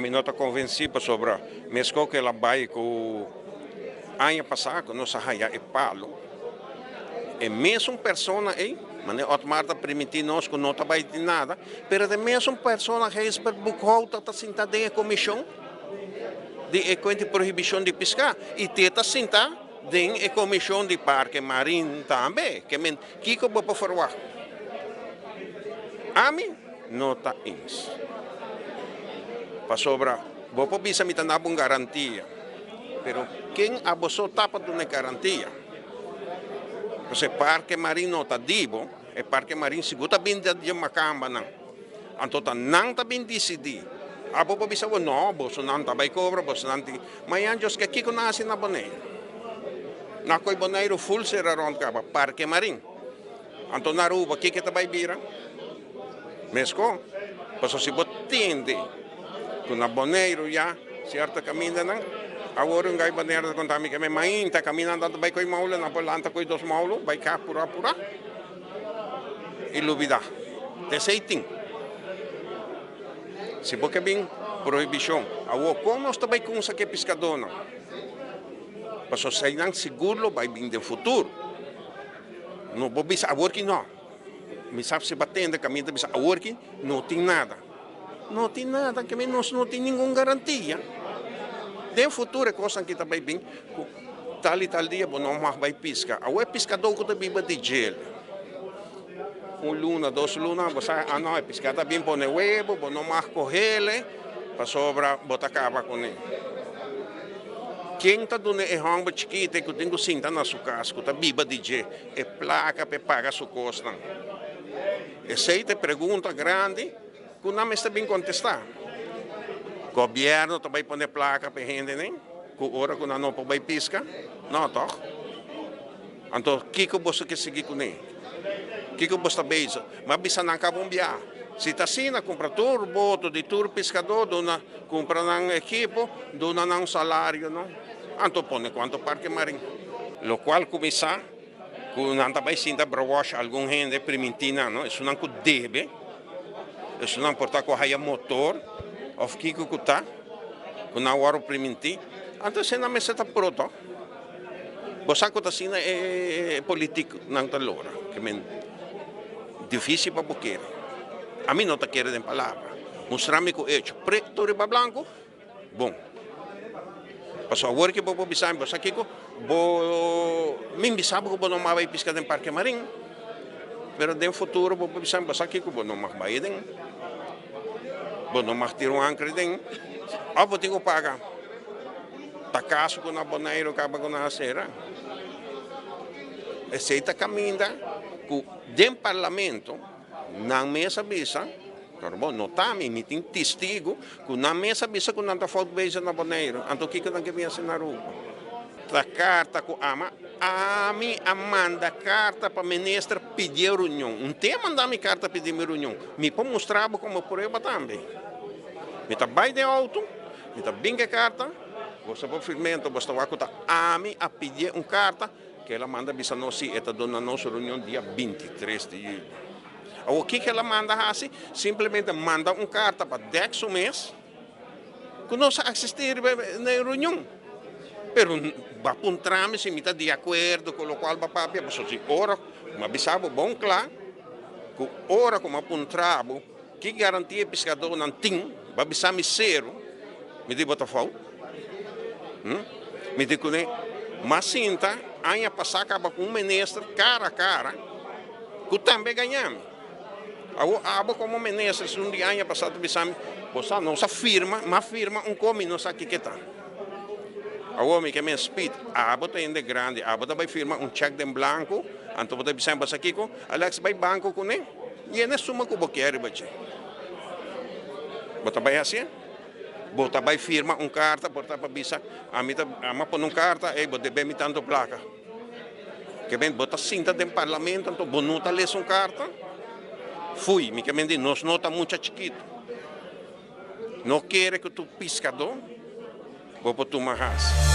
Ami no ta konvensí pasobra meskos ku el a bai ku aña pasá ku nos a haya e palu, e mesun persona ei, manera Otmar ta primintí nos ku no ta bai tin nada, pero e mesun persona Gijsbert Boekhouter ta sinta den e komishon di e kuenta di prohibishon di piská i te ta sinta den e komishon di Parke Marin tambe. Ke men, kiko bo por ferwagt? Ami no ta eens. Pasobra bo por bisa mi ta na bo un garantia, pero ken abo so ta pa duna e garantia? Pasobra e Parke Marin no ta di bo, e Parke Marin sigur ta bin di e makambanan. Anto ta nan ta bin disidí. Abo por bisa bo, no, bosonan ta bai kobra, bosonan tin. Mañan Dios ke kiko nan hasi na Boneiru? Nan a koi Boneiru ful sera rònt kaba, Parke Marin. Anto na Aruba kiko ta bai bira? Meskos. Pasobra si bo tende ku na Boneiru ya sierto kamindanan, awor un gai Boneiru ta konta mi ke mi mainta kaminda nan ta bai koi moulo, nan por lanta koi dos moulo bai ka purá purá. I lubidá. T'esei tin. Si bo ke bin prohibishon, awor kon nos ta bai kumsa ku e piskadónan? Pasobra eseinan sigur lo bai bin den futuro. No bo bisa awor ki no. Mi sa si bo a tende kaminda ta bisa awor ki no tin nada. No tin nada, ke nos no tin ningun garantia. Den futuro e kosnan ki ta bai bin ku tal i tal dia bo no mag bai piska. Awor e piskadó ku ta biba di djel un luna, dos luna, bo sa ah no e piska ta bin pone webo, bo no mag kohele pasobra bo ta kaba kuné. Ken ta duna e hòmber chikito ku tin ku sinta na su kas, ku ta biba di dje, e plaka pa e paga su kosnan? Esei ta e pregunta grandi ku nan mester bin kontestá. Gobièrnu ta bai pone plaka pa e hendenan ku ora ku nan no por bai piska? No, tòg? Anto kiko boso ke sigui kuné? Kiko boso ta bezig? Mi a bisa nan kaba un biaha, si ta asina, kumpra tur boto di tur piskadó, duna, kumpra nan ekipo, duna nan un salario, no? Anto pone kuantu parke marin. Lokual kuminsá Ku nan ta bai sinta brawash algun hende primintí nan, no? Esunnan ku debe, esunnan por ta ku haya motor òf kiko ku ta, ku nan wòrdu primintí. Anto esei nan mester ta pro tò. Bo sa ku ta asina e politiknan ta logra. Ke men difísil pa bo kere. Ami no ta kere den palabra. Mustra mi ku echo. Pretu riba blanku. Bon. Pasobra awor ke bo por bisa mi, bo sa kiko? Bo min bisa bo ku bo no mag bai piska den Parke Marin, pero den futuro bo por bisa mi, bo sa kiko? Bo no mag bai aden, bo no mag tira un ankra aden, òf bo tin ku paga. Ta kaso ku na Boneiru kaba ku nan a sera. Esei ta kaminda ku den parlamento. Nan mes a bisa, pero bo no ta mi, mi tin testigo ku nan mes a bisa ku nan ta fout bezig na Boneiru, anto kiko nan ke bin hasi na Aruba? Ta karta ku ama, ami a manda karta pa minister pidié reunion, un te a manda mi karta pidi mi reunion, mi por mustra bo komo prueba tambe. Mi ta bai den outo, mi ta bin ku e karta, bo sa por firm'é, anto bo ta wak ku ta ami a pidié un karta. Kel a manda bisa nos si e ta duna nos reunion dia bintitres di yüli. Awor kiko el a manda hasi? Simplemente manda un karta pa dèk su mes ku nos a asistí riba na e reunion. Pero bo a puntra mi si mi ta di akuerdo ku lokual bo a papia, pasobra si ora mi a bisa bo bon kla ku ora ku mi a puntra bo ki garantia e piskadónan tin, bo a bisa mi sero, mi di bo ta fout. Mi di kuné, m'a sinta aña pasá kaba ku un minister kara a kara ku tambe gaña mi. Awor abo komo minister esun di aña pasá ta bisa mi, bo sa nos a firma, m'a firma un kos mi no sa kiko ta. Awor mi ke men Speed, abo ta hende grandi, abo ta bai firma un chèk den blanko, anto bo ta bisa mi bo sa kiko? Alex bai banko kuné, yena e suma ku bo kier riba dje. Bo ta bai hasié? Bo ta bai firma un karta por ta pa bisa ami ta ami a pone un karta ey bo debe mi tanto plaka. Ke men bo ta sinta den parlamento anto bo no ta lesa un karta? Fui, mi ke men di nos no ta mucha chikito. No kere ku tur piskadó bo por tuma has.